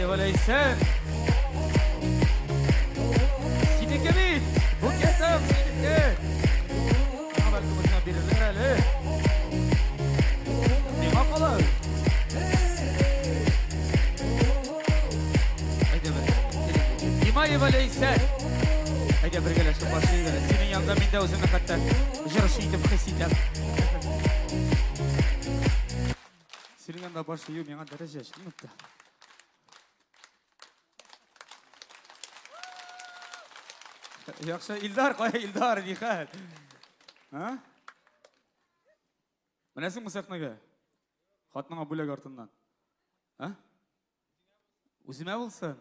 Гимаева Ләйсән. Синеке бит! Букетым синеке! Миңа бәлки үзеңә бирерләр әле. Миңа кала. Әйдә бер. Гимаева Ләйсән. Әйдә бергәләшеп башлыйк әле. Синең янда мин дә үземне хәтта җырчы итеп хис итәм. Синең янда баш ию миңа дәрәҗә, чынлап та. Яхшы, Илдар, кая Илдар, нихәл? А? Менәсеңме сәхнәгә? Хатыныңа бүләк артыннан. А? Үземә булсын.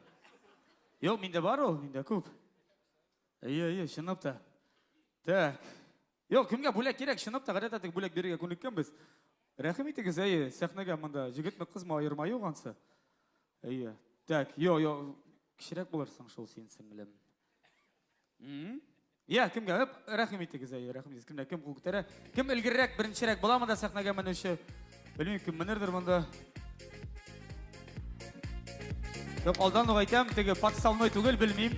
Юк, миндә бар ул, миндә күп. Әйе, әйе, чынлап та. Так. Юк, кемгә бүләк кирәк, чынлап та, гадәттә тек бүләк бирергә күнеккәнбез. Рәхим итегез, әйе, сәхнәгә монда җегетме, кызмы аерма юк ансы. Әйе. Так, йо, йо, кечерәк булырсың шул син, сеңлем. Я, кемгә? Өп, рәхим итегез, әйе, рәхим итегез. Кемдә кем кул күтәрә? Кем өлгеррәк, беренчерәк була монда сәхнәгә менүче? Белмим, кем менердер монда. Юк, алдан ук әйтәм, теге подставной түгел, белмим.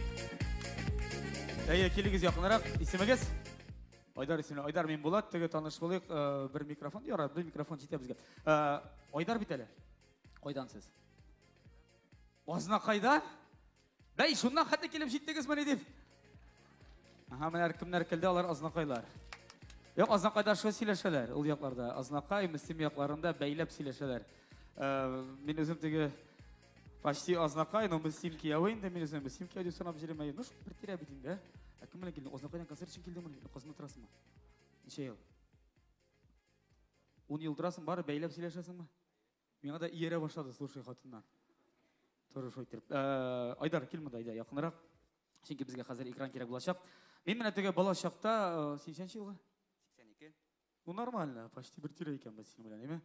Әйе, килегез якынрак. Исемегез? Айдар исемле. Айдар мин Булат, теге таныш булыйк. Э, бер микрофон, ярар, бер микрофон җитә безгә. Э, Айдар бит әле. Кайдан сез? Азнакайда? Бәй, шуннан хәтле килеп җиттегезмени дип. Ага, менә кемнәр килде, алар азнакайлар. Юк, азнакайда шулай сөйләшәләр, ул якларда. Азнакай, Мөслим якларында бәйләп сөйләшәләр. Э, мин үзем теге почти азнакай, но Мөслим кияве инде, мин үзем Мөслим кияү дип санап йөрим. Ну, шул бер тирә бит инде. Ә кем белән килдең? Азнакайдан концерт өчен килдеңме? Казанда торасыңмы? Ничә ел? Ун ел торасың, бары бәйләп сөйләшәсеңме? Миңа да иярә башлады, слушай, хатыннар. Тоже шулай иттереп. Э, Айдар, кил монда, әйдә, якынрак. Чөнки безгә хәзер экран кирәк булачак. Мин менә теге бала чакта, э, син ничәнче елгы? 82. Ну, нормально, почти бер тирә икән без синең белән, әйме?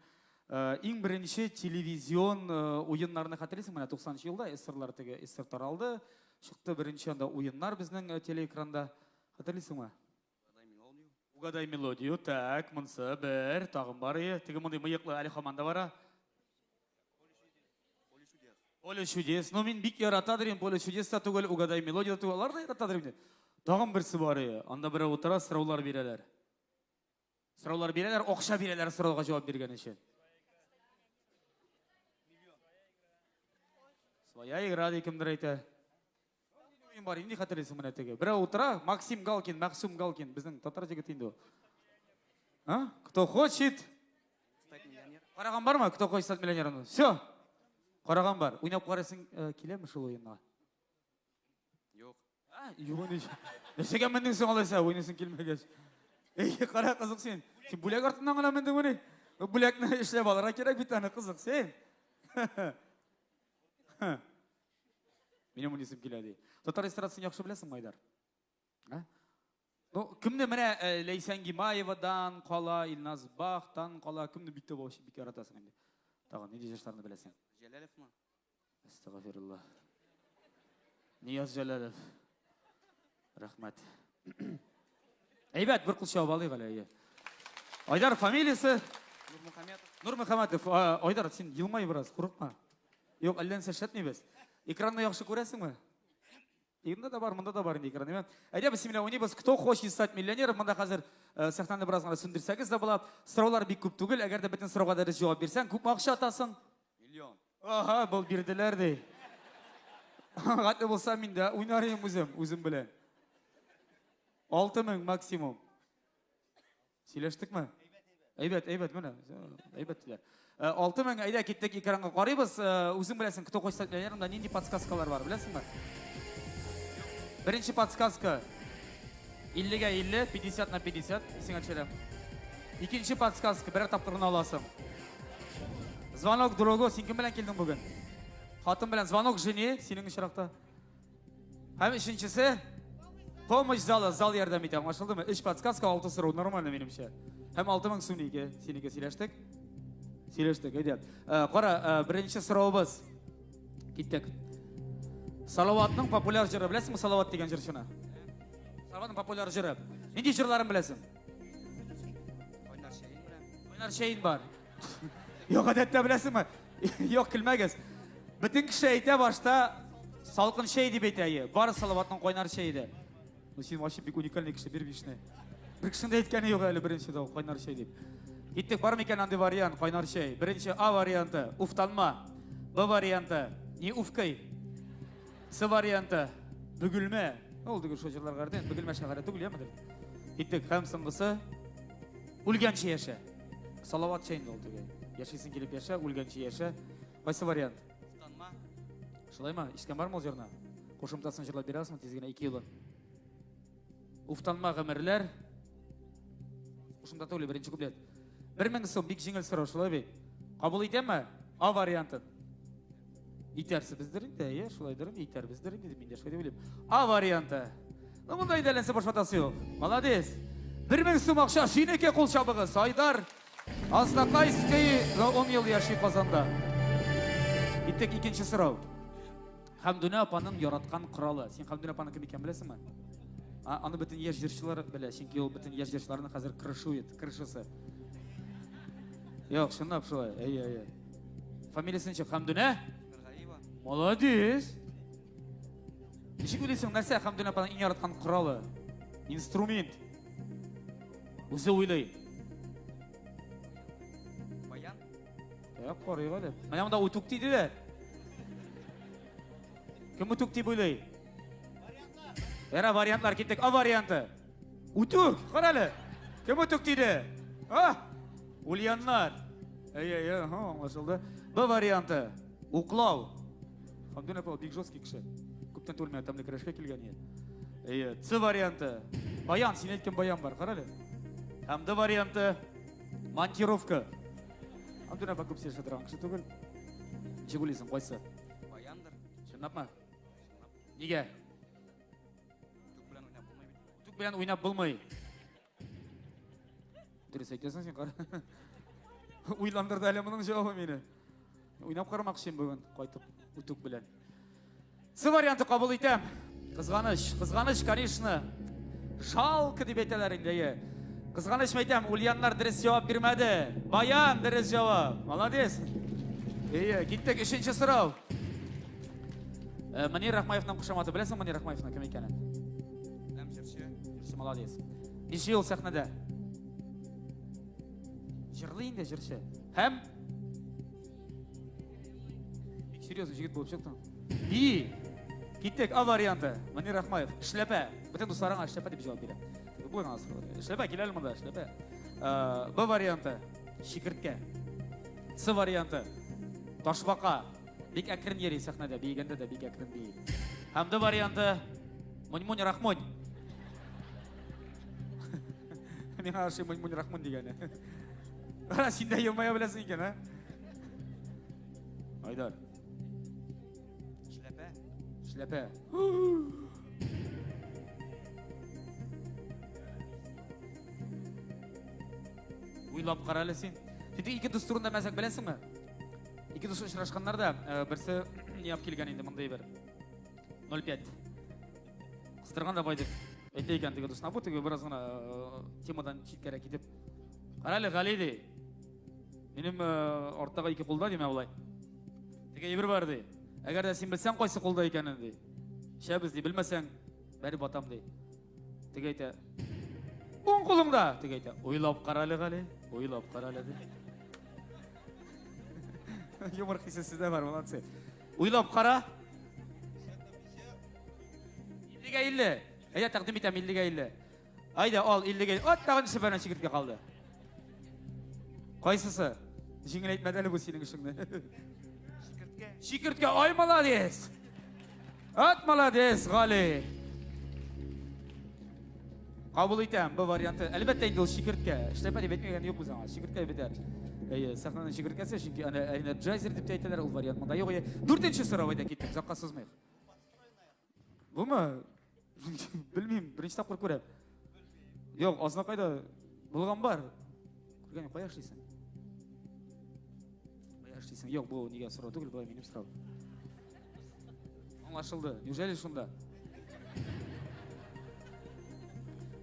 Э, иң беренче телевизион уеннарны хәтерлисең, менә 90 елда СССРлар теге СССР таралды, чыкты беренче анда уеннар безнең телеэкранда. Хәтерлисеңме? Угадай мелодию. Угадай мелодию. Так, монсы бер, тагын бар ие. Теге мондый мыеклы әле һаман да бара. Поле чудес. Поле чудес. Ну, мин бик яратадыр инде, Поле чудес та түгел, Угадай мелодию да түгел. Алар да яратадыр инде. Тагын берсе бар ие. Анда берәү утыра, сораулар бирәләр. Сораулар бирәләр, акча бирәләр сорауга җавап биргән өчен. Своя игра ди кемдер әйтә. Уен бар, инде хәтерлисең менә теге. Берәү утыра, Максим Галкин, Мәгъсум Галкин, безнең татар җегете инде ул. А? Кто хочет? Стать миллионером. Караган бармы? Кто хочет стать миллионером? Все. Караган бар. Уйнап карыйсың э, киләме шул уенга? Юк. А, юк инде. Нәрсәгә мендең соң алайса, уйныйсың килмәгәч. Эй, кара кызык син. Син бүләк артыннан гына мендеңмени? Бүләкне эшләп алырга кирәк бит аны, кызык син. Минем уйныйсым килә ди. Татар эстрадасын яхшы беләсеңме, Айдар? А? Ну, кемне менә э, Ләйсән Гимаевадан кала, Илназ Бахтан кала, кемне бик тә вообще бик яратасың инде? Тагын нинди җырчыларны беләсең? Җәләловмы? Әстәгъфирулла. Нияз Җәләлов. Рәхмәт. Әйбәт, бер кул чабып алыйк әле, әйе. Айдар фамилиясе? Нурмухаметов. Нурмухаметов. Айдар, син елмай бераз, курыкма. Юк, әллә нәрсә эшләтмибез. Экранны яхшы күрәсеңме? Монда да бар, монда да бар инде экран, әйме? Әйдә, без синең белән уйныйбыз. Кто хочет стать миллионером? Монда хәзер э, сәхнәне бераз гына сүндерсәгез дә була. Сораулар бик күп түгел. Әгәр дә бөтен сорауга дөрес җавап бирсәң, күпме акча атасың? Миллион. Ага, был бирделәр ди. Гади булса мин дә уйнар идем үзем, үзем белән. 6000 максимум. Сөйләштекме? Әйбәт, әйбәт, менә. Әйбәт диләр. 6000, әйдә киттек экранга карыйбыз. Э, үзең беләсең, кто хочет стать миллионером, да нинди подсказкалар бар, беләсеңме? Беренче подсказка. 50-гә 50, 50 на 50, исеңә төшерәм. Икенче подсказка, берәр тапкыр гына аласың. Звонок другу, син кем белән килдең бүген? Хатын белән звонок жене, синең очракта. Һәм өченчесе помощь залы, зал ярдәм итә, аңлашылдымы? Өч подсказка, алты сорау, нормально минемчә. Һәм 6000 сум ике, синеке сөйләштек. Сөйләштек, әйдә. Э, кара, э, беренче соравыбыз. Киттек. Салаватның популяр җыры, беләсеңме Салават дигән җырчыны? Салаватның популяр җыры. Нинди җырларын беләсең? Кайнар чәен беләм. Кайнар чәен бар. Юк, гадәттә беләсеңме? Юк, көлмәгез. Бөтен кеше әйтә башта салкын чәй дип әйтә, әйе. Бар Салаватның кайнар чәе дә. Ну син вообще бик уникальный кеше, бир бишне. Бер кешенең дә әйткәне юк әле беренче дә кайнар чәй дип. Киттек, бар микән андый вариант, кайнар чәй? Беренче А варианты, уфтанма. Б варианты, не уфкай. С варианты, Бөгелмә. Ул түгел шул җырларга рәтен, Бөгелмә шәһәре түгел, яме? Киттек, һәм соңгысы үлгәнче яшә. Салават чәй инде ул түгел. Яшисең килеп яшә, үлгәнче яшә. Кайсы вариант? Уфтанма. Шулаймы? Ишеткән бармы ул җырны? Кушымтасын җырлап бирәсеңме тиз генә ике юлын? Уфтанма гомерләр. Кушымта түгел, беренче куплет. 1000 сум бик җиңел сорау, шулай бит? Кабул итәме? А вариантын. Итәрсебездер инде, әйе, шулайдыр инде, итәрбездер инде, мин дә шулай дип уйлыйм. А варианты. Ну, монда инде әллә баш ватасы юк. Молодец. 1000 сум акча синеке, кул чабыгыз. Айдар Азнакайский, 10 ел яши Казанда. Киттек, икенче сорау. Хәмдүнә апаның яраткан коралы. Син Хәмдүнә апаның кем икәнен беләсеңме? Аны бөтен яшь җырчылар белә, чөнки ул бөтен яшь җырчыларны хәзер крышует, крышасы. Юк, чынлап шулай. Әйе, әйе. Фамилиясе ничек? Хәмдүнә? Миргалиева. Молодец. Ничек уйлыйсың, нәрсә Хәмдүнә апаның иң яраткан коралы? Инструмент. Үзе уйлый. Баян. Так, карыйк әле. Менә монда үтүк диделәр. Кем үтүк дип уйлый? Эра вариантлар киттек. А варианты. Үтүк, кара әле. Кем үтүк диде? А? Ульяннар. Әй, әй, әй, ага, аңлашылды. Б варианты. Уклау. Хамдун апа бик жесткий кеше. Күптән түгел миңа тәмле көрәшкә килгән иде. Әйе, С варианты. Баян, син әйткән баян бар, кара әле. Һәм Д варианты. Монтировка. Хамдун апа күп сөйләшә торган кеше түгел. Ничек уйлыйсың, кайсы? Баяндыр. Чынлапмы? Чынлап. Нигә? Түк белән уйнап булмый бит. Түк белән уйнап булмый. Дөрес әйтәсең син, кара. Уйландырды әле моның җавабы мине. Уйнап карамакчы бүген кайтып үтүк белән. С варианты кабул итәм. Кызганыч, кызганыч, конечно. Жалко дип әйтәләр инде. Әйе. Кызганыч әйтәм, Ульяннар дөрес җавап бирмәде. Баян дөрес җавап. Молодец. Әйе, киттек өченче сорау. Э, Мөнир Рахмаевның кушаматы беләсең Мөнир Рахмаевның кем икәнен? Беләм, җырчы. Җырчы, молодец. Ничә ел сәхнәдә? Җырлый инде җырчы. Һәм бик серьезный җегет булып чыктың. Би. Киттек, А варианты. Мөнир Рахмаев. Эшләпә. Бөтен дусларыңа эшләпә дип җавап бирә. Бу гына сорау. Эшләпә, кил әле монда, эшләпә. Э, Б варианты. Чикерткә. С варианты. Ташбака. Бик әкрен йөри сәхнәдә, биегәндә дә бик әкрен бии. Һәм Д варианты. Мунь-мунь рахмонь. Миңа ошый мунь-мунь рахмонь дигәне. Кара, син дә елмая беләсең икән, ә? Айдар. Шляпә. Шляпә. Уйлап кара әле син. Син ике дус турында мәзәк беләсеңме? Ике дус очрашканнар да, э, берсе ни алып килгән инде мондый бер 0,5. Кыстырган да бай дип әйтә икән теге дусына. Бу теге бераз гына э, темадан читкәрәк китеп. Кара әле, Гали ди. Минем э, арттагы ике кулда димә болай. Теге әйбер бар ди. Әгәр дә син белсәң кайсы кулда икәнен ди. Эчәбез ди, белмәсәң, бәреп батам ди. Теге әйтә, уң кулыңда. Теге әйтә, уйлап кара әле, Гали, уйлап кара әле ди. Юмор хисе сездә бар, молодцы. Уйлап кара. 50-гә 50. Әйдә, тәкъдим итәм 50-гә 50. Әйдә, ал 50-гә. Ат, тагын ничә бәрән чикерткә калды. Кайсысы? Җиңел әйтмәде әле бу синең эшеңне. Чикерткә. Чикерткә, ай молодец. Ат молодец, Гали. Кабул итәм бу варианты. Әлбәттә инде ул чикерткә. Эшләпә дип әйтмәгән юк без аңа. Чикерткә бетәр. Әйе, сәхнәнең чикерткәсе, чөнки аны Energizer дип тә әйтәләр, ул вариант монда юк. Әйе. Дүртенче сорау әйдә киттек, озакка сузмыйк. Бумы? Белмим, беренче тапкыр күрәм. Юк, Азнакайда булган бар. Күргән, кая эшлисең? Кая эшлисең? Юк, бу нигә сорау түгел, бу минем сорау. Аңлашылды. Неужели шунда?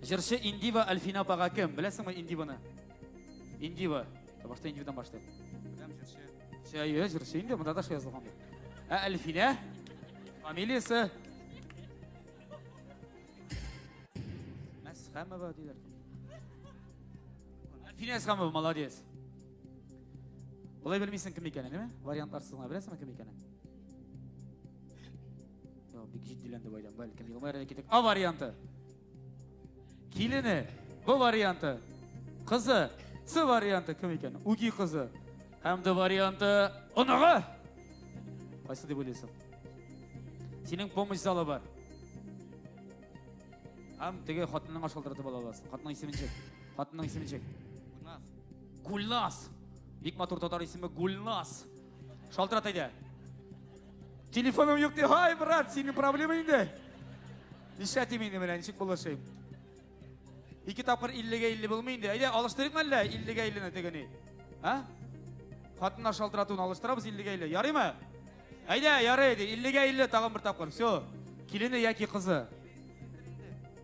Җырчы Индива Альфина апага кем? Беләсеңме Индиваны? Индива. Башта Индивадан башлыйк. Беләм, җырчы. Әйе, җырчы инде, монда да шулай язылган бит. Ә Әлфинә? Фамилиясе? Әсхәмова диләр. Әлфинә Әсхәмова, молодец. Болай белмисең кем икәнен, әйме? Вариантларсыз гына беләсеңме кем икәнен? Юк, бик җитдиләнде Байдан. Бәлкем елмаер әле китек. А варианты. Килене. Б варианты. Кызы. С варианты кем икән? Үги кызы. Һәм Д варианты оныгы. Кайсы дип уйлыйсың? Синең помощь залы бар. Һәм теге хатыныңа шалтыратып ала аласың. Хатынның исеме ничек? Хатынның исеме ничек? Гульназ. Гульназ. Бик матур татар исеме Гульназ. Шалтырат әйдә. Телефоным юк ди. Һай, брат, синең проблема инде. Нишләтим инде менә, ничек булышыйм? Ике тапкыр 50-гә 50 булмый инде. Әйдә, алыштырыйкмы әллә 50-гә 50-не теге ни? А? Хатыннар шалтыратуын алыштырабыз 50-гә 50. Ярыймы? Әйдә, ярый ди. 50-гә 50 тагын бер тапкыр. Все. Килене яки кызы.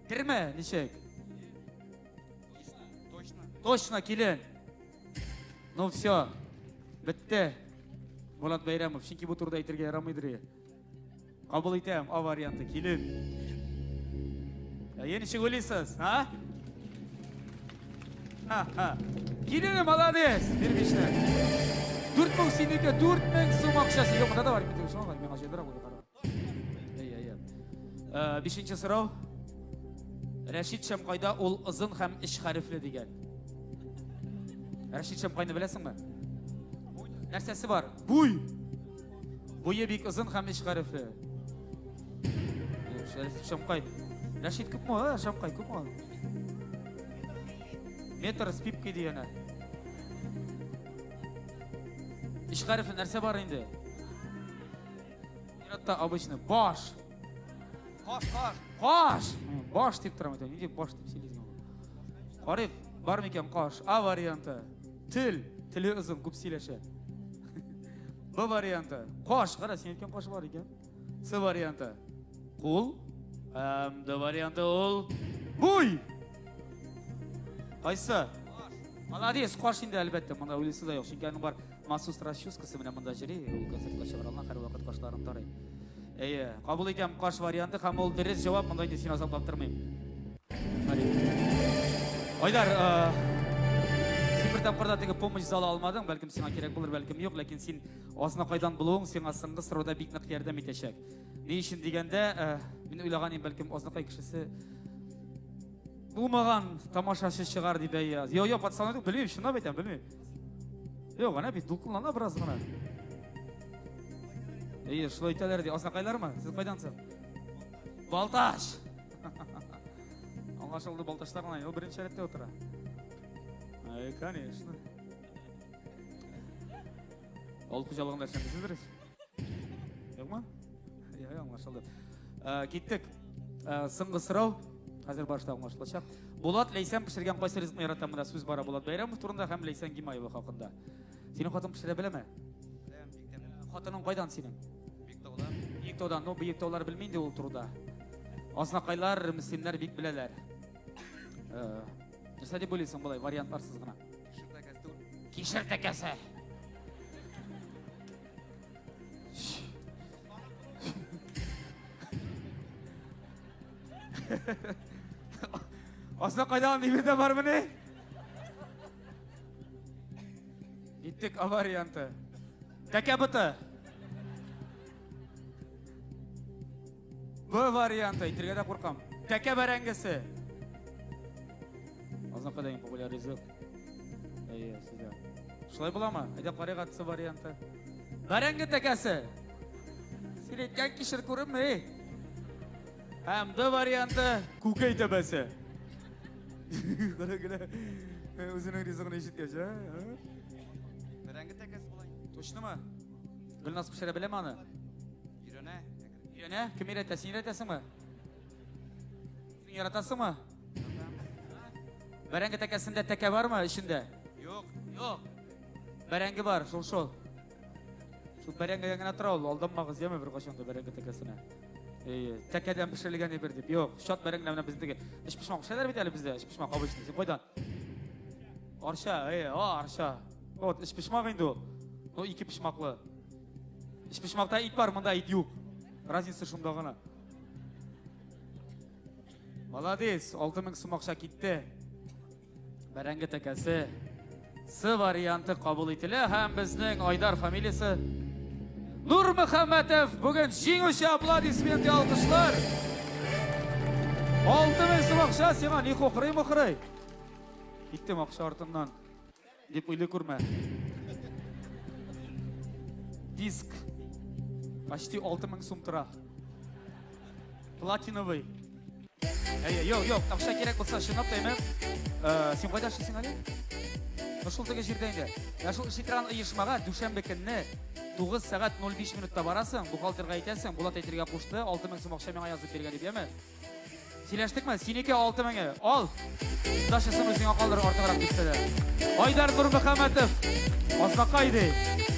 Терме, ничек? Точно. Точно килен. Ну все. Бетте. Булат Бәйрәмов, чөнки бу турыда әйтергә ярамыйдыр. Кабул итәм, А варианты, килен. Әйе, ничек уйлыйсыз, а? Ха-ха. Килене молодец, бир бишне. 4000 синеке, 4000 сум акчасы. Юк, монда да бар бит, шуңа миңа җыйдыра бу кара. Әйе, әйе. Э, бишенче сорау. Рәшит Шәмкайда ул озын һәм өч хәрефле дигән. Рәшит Шәмкайны беләсеңме? Нәрсәсе бар? Буй. Буе бик озын һәм өч хәрефле. Рәшит Шамкай. Рәшит күпме ул, ә? Шамкай күпме ул? Метр с пипкой дигәне. Өч хәрефле нәрсә бар инде? Ир-атта обычно баш. Каш, каш. Каш! Баш дип торам әйтәм. Нинди баш дип сөйлисең? Карыйк, бар микән каш? А варианты. Тел, теле озын, күп сөйләшә. Б варианты. Каш, кара, син әйткән каш бар икән. С варианты. Кул. Һәм Д варианты ул буй. Кайсы? Молодец, каш инде әлбәттә, монда уйлыйсы да юк. Чөнки аның бар махсус расческасы менә монда җыри, ул концертка чыгара алган һәрвакыт кашларын тарый. Әйе, кабул итәм каш варианты һәм ул дөрес җавап, монда инде сине азаплап тормыйм. Айдар, син бер тапкыр да теге помощь залы алмадың, бәлкем сиңа кирәк булыр, бәлкем юк, ләкин син Азнакайдан булуың сиңа соңгы сорауда бик нык ярдәм итәчәк. Ни өчен дигәндә, мин уйлаган идем, бәлкем Азнакай кешесе булмаган тамашачы чыгар дип әйе. Йо, йо, пацаны, белмим, чынлап әйтәм, белмим. Юк, әнә бит дулкынлана бераз гына. Әйе, шулай әйтәләр ди. Азнакайлармы? Сез кайдан соң? Балтач! Аңлашылды, Балтачлар гына. Ул беренче рәттә утыра. Әй, конечно. Авыл хуҗалыгында эшләмисездер ич? Юкмы? Юк, аңлашылды. Э, киттек. Э, соңгы сорау. Хәзер башта аңлашылачак. Булат Ләйсән пешергән кайсы ризыкны ярата? Монда сүз бара Булат Бәйрәмов турында һәм Ләйсән Гимаева хакында. Синең хатын пешерә беләме? Беләм, бик тәмле. Хатының кайдан синең? Биектаудан. Биектаудан. Ну, Биектаулар белми инде ул турыда. Азнакайлар, мөслимнәр бик беләләр. Э, нәрсә дип уйлыйсың болай, вариантларсыз гына? Кишер тәкәсе түгел. Кишер тәкәсе. Азнакайдан андый бер дә бармыни? Киттек А варианты. Тәкә боты. Б варианты, әйтергә дә куркам. Тәкә бәрәңгесе. Азнакайда иң популяр ризык. Әйе, сездә. Шулай буламы? Әйдә карыйк С варианты. Бәрәңге тәкәсе. Син әйткән кишер күренми. Һәм Д варианты күкәй тәбәсе. Кара генә үзенең ризыгын ишеткәч, ә? Бәрәңге тәкәсе була инде. Точнымы? Гөлназ пешерә беләме аны? Өйрәнә. Өйрәнә? Кем өйрәтә? Син өйрәтәсеңме? Син яратасыңмы? Бәрәңге тәкәсендә тәкә бармы эчендә? Юк. Юк. Бәрәңге бар, шул шул. Шул бәрәңгедән генә тора ул, алданмагыз яме беркайчан да бәрәңге тәкәсенә. Әйе, тәкәдән пешерелгән әйбер дип. Юк, чат бәрәңге менә безнеке. Өчпочмак пешерәләр бит әле бездә, өчпочмак обычный. Син кайдан? Арча, әйе, о, Арча. Вот, өчпочмак инде ул. Ну, ике почмаклы. Өчпочмакта ит бар, монда ит юк. Разница шунда гына. Молодец, 6000 сум акча китте. Бәрәңге тәкәсе С варианты кабул ителә һәм безнең Айдар фамилиясе Нур Мөхәммәтов бүген җиңүче аплодисменты алкышлар. 6000 сум акча сиңа ни хохрый мохрый. Киттем акча артыннан. Дип уйлый күрмә. Диск почти 6000 сум тора. Платиновый. Әйе, юк, юк, акча кирәк булса, чынлап та әйме. Э, син кайда эшлисең әле? Ну, шул теге җирдә инде. Ә шул эшли торган оешмага дүшәмбе көнне 9 сәгать 05 минутта барасың, бухгалтерга әйтәсең, Булат әйтергә кушты, 6000 сум акча миңа язып биргән дип, яме? Сөйләштекме? Синеке 6000-е. Ал. Дашысын үзеңә калдыр, артыграк бирсә дә. Айдар Нурмөхәммәтов. Азнакай ди.